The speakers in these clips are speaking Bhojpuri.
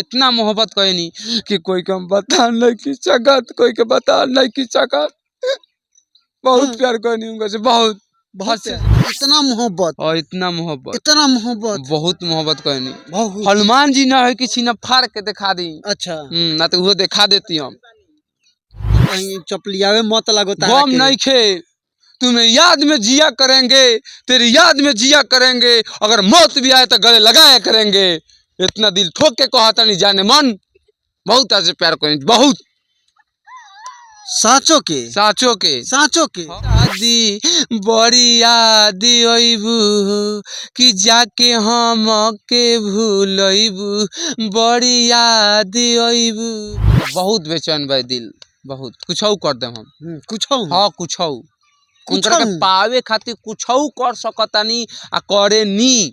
इतना मोहब्बत करेनी कि कोई के हम बता नहीं की सकत, कोई के बता नहीं की सकत। बहुत प्यार करेनी उनका से, बहुत बहुत से। इतना मोहब्बत, और इतना मोहब्बत, इतना मोहब्बत, बहुत मोहब्बत करेनी। बहुत। हनुमान जी ना है कि छीना फाड़ के दिखा दी। अच्छा। ना तो वो दिखा देती हम। कहीं चपलियावे मत लागो तारा गम के। नहीं खे, तुम्हें याद में जिया करेंगे, तेरी याद में जिया करेंगे, अगर मौत भी आए तो गले लगाया करेंगे। इतना दिल ठोक के कहा नहीं जाने मन, बहुत ऐसे प्यार करें, बहुत। साचो के, साचो के, साचो के। आदि बड़ी आदि अइबू कि जाके हम के भूलइबू, बड़ी आदि अइबू। बहुत बेचैन बा दिल, बहुत कुछ कर देम हम। कुछ। हाँ, कुछ उनकरा के पावे खातिर कुछ कर सकतानी आ करे नी।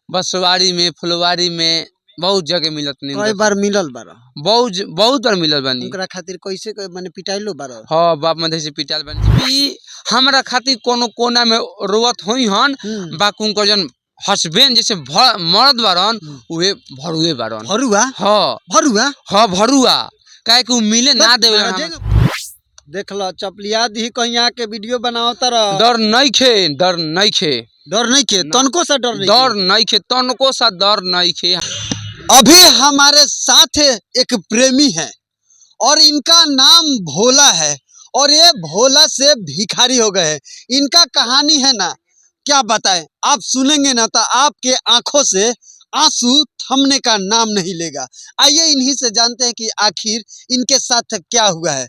बसवारी में, फुलवारी में, बहुत जगह मिलत नहीं। कई बार मिलल बारा? बहुत बहुत बार मिलल बानी। उनकरा खातिर कैसे माने पिटाइलो बारा? हाँ, बाप मधे से पिटाइल बानी। ई हमरा खातिर कोनो कोना में रोवत होई हन, बाकी उनकर जन हस्बैंड जैसे मर्द बारन, उहे भरुए बारन। भरुआ? हाँ। भरुआ? हाँ, भरुआ। काहे कि उ मिले ना देवे हमरा। देख लो, चपलिया दी कहीं आके वीडियो बनाओ तर। डर नहीं खे, डर नहीं खे। डर नहीं खे, तनको सा डर नहीं। डर नहीं खे, तनको सा डर नहीं खे। अभी हमारे साथ एक प्रेमी है और इनका नाम भोला है और ये भोला से भिखारी हो गए हैं। इनका कहानी है ना, क्या बताएं, आप सुनेंगे ना तो आपके आंखों से आंसू थमने का नाम नहीं लेगा। आइए इन्हीं से जानते हैं कि आखिर इनके साथ क्या हुआ है।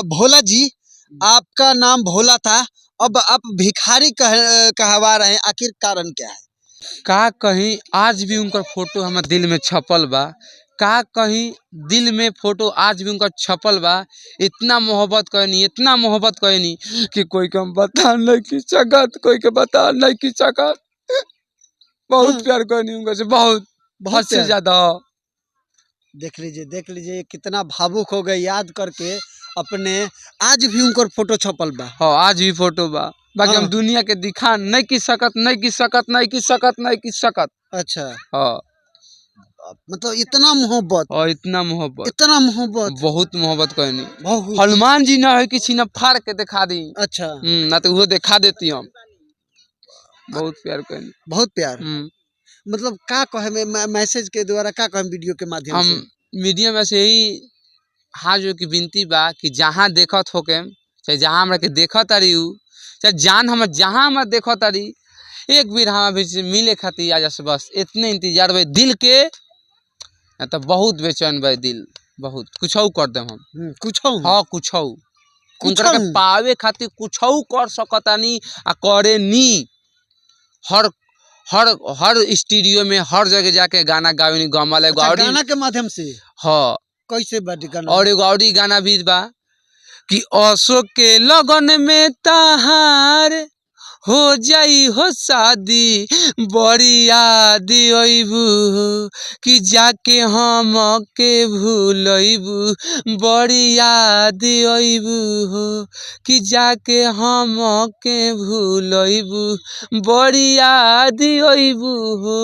भोला जी, आपका नाम भोला था, अब आप भिखारी कहवा रहे हैं, आखिर कारण क्या है? का कहीं आज भी उनका फोटो हमारे दिल में छपल बा, का कहीं दिल में फोटो आज भी उनका छपल बा। इतना मोहब्बत करेनी, इतना मोहब्बत करेनी कि कोई के हम बता नहीं की सकत, कोई के बता नहीं की सकत। बहुत प्यार करेनी उनका से, बहुत, बहुत हद से प्यार। ज्यादा। देख लीजिए, देख लीजिए कितना भावुक हो गए याद करके अपने। आज भी उनकर फोटो छपल बा? हाँ, आज भी फोटो बा। बाकी हम हाँ। दुनिया के दिखा नहीं की सकत, नहीं की सकत, नहीं की सकत, नहीं की सकत। अच्छा। हाँ। मतलब इतना मोहब्बत, और इतना मोहब्बत, इतना मोहब्बत, बहुत मोहब्बत करेनी। बहुत। हनुमान जी ना है कि छीना फाड़ के दिखा दी। अच्छा। ना तो वो दिखा देती हम। बहुत प्यार करेनी। बहुत प्यार। मतलब का कहे में, मैसेज के द्वारा का कहे वीडियो के माध्यम हम से? मीडिया में से यही हाथ जो की विनती बा कि जहाँ देखत होके, चाहे जहाँ हमरा के देखत तारी उ, चाहे जान हम जहाँ हमरा देखत तारी, एक बेर हमरा भी से मिले खातिर आ जास, बस इतने इंतजार बा दिल के। ना तो बहुत बेचैन बा दिल, बहुत कुछ कर देम हम। कुछ? हाँ, कुछ। उनकरा के पावे खातिर कुछ कर सकतानी आ करे नी। हर हर हर स्टूडियो में हर जगह जाके गाना गावे नी, गमल एगो। अच्छा, और गाना के माध्यम से? हाँ। कैसे बा गाना? और एगो और गाना भी बा कि अशोक के लगन में तहार हो जाई हो शादी, बड़ी याद अइबू कि जाके हम के भूलइबू, बड़ी याद अइबू हो कि जाके हम के भूलइबू, बड़ी याद अइबू हो।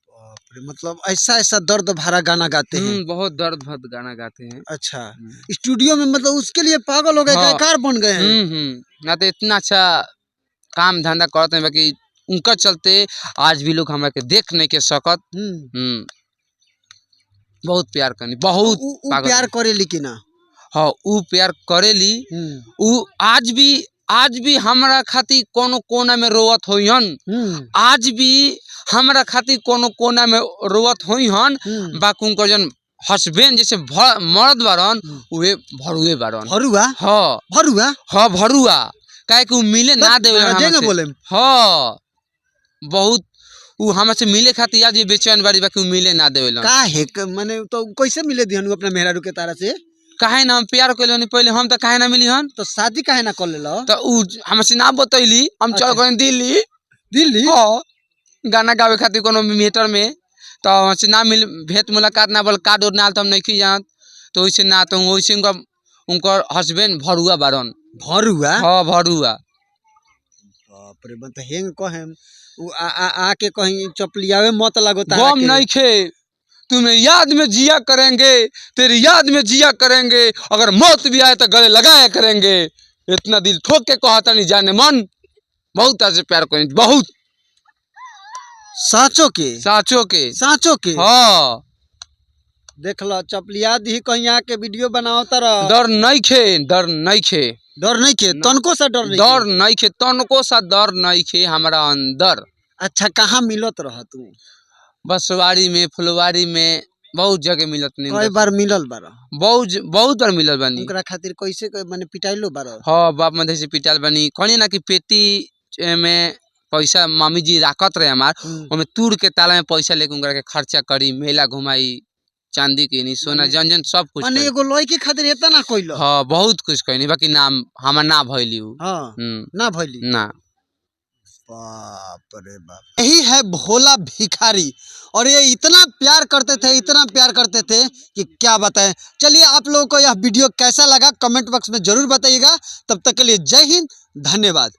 बाप रे, मतलब ऐसा ऐसा दर्द भरा गाना गाते हैं। बहुत दर्द भरा गाना गाते हैं। अच्छा, स्टूडियो में मतलब उसके लिए पागल हो गए, हाँ। गायकार बन गए हैं। ना तो इतना अच्छा काम धंधा करते हैं, बाकी उनका चलते आज भी लोग हमारे के देख नहीं के सकत। बहुत प्यार करनी, बहुत उ पागल प्यार है। करेली कि ना? हाँ, उ प्यार करेली। उ आज भी हमरा खातिर कोनो कोना में रोवत होइहन। आज भी हमरा खातिर कोनो कोना में रोवत होइहन, बाकी उनकर जन हस्बैंड जैसे मर्द बारन, उहे भरुए बारन। भरुआ? हाँ। भरुआ? हाँ, भरुआ। काहे कि उ मिले ना देवे महाराज हमरा ने से। बोले। हाँ, बहुत उ हमरा से मिले खातिर आज बेचैन बारी, बाकी उ मिले ना देवेलन। काहे माने तो कैसे मिले दिहन उ अपना मेहरारू के तारा से? काहे ना हम प्यार कइले पहले, हम तो काहे ना मिली हन? तो शादी काहे ना कर लेलो? तो उ हमरा से ना बतैली, हम चल अच्छा। गए दिल्ली। दिल्ली? हाँ, गाना गावे खातिर कोनो थिएटर में, तो हमरा से ना मिल, भेंट मुलाकात ना बोल, कार्ड उड ना तो हम नहीं जानत, तो वैसे ना तो वैसे उनकर हस्बैंड भरुआ बारन। भरुआ? हाँ, भरुआ। बाप रे, मतलब हेंग कहेम उ आ, आ, आके कहीं चपलियावे मत लगो तारा गम के। नहीं खे, तुम्हें याद में जिया करेंगे, तेरी याद में जिया करेंगे, अगर मौत भी आए तो गले लगाया करेंगे। इतना दिल ठोक के कहता नहीं जाने मन, बहुत ऐसे प्यार करें, बहुत। साँचो के? साचो के। साँचो के? हाँ। देख ल, चपलिया दी कहीं आके वीडियो बनाओ तारा। डर नहीं खे, डर नहीं खे। डर नहीं के? ना। तनको सा डर नहीं डर के? नहीं खे, तनको सा डर नहीं खे हमारा अंदर। अच्छा, कहाँ मिलत रह तू? बसवाड़ी में, फुलवारी में, बहुत जगह मिलत नहीं। कई बार मिलल बार? बहुत बहुत बार मिलल बानी। ओकरा खातिर कैसे माने पिटाइलो बार? हाँ, बाप मधे से पिटाल बानी। कहनी ना कि पेटी में पैसा मामी जी राखत रहे हमार, ओमे तूर के ताला में पैसा लेके उनकरा के खर्चा करी, मेला घुमाई, चांदी किनी, सोना जन जन सब कुछ माने करी। एगो लड़की खातिर इतना कइलो? हाँ, बहुत कुछ कइनी, बाकी नाम हमार ना भइली उ। हाँ। ना भइली? ना। बाप रे बाप। यही है भोला भिखारी, और ये इतना प्यार करते थे, इतना प्यार करते थे कि क्या बताएं। चलिए, आप लोगों को यह वीडियो कैसा लगा कमेंट बॉक्स में जरूर बताइएगा। तब तक के लिए जय हिंद, धन्यवाद।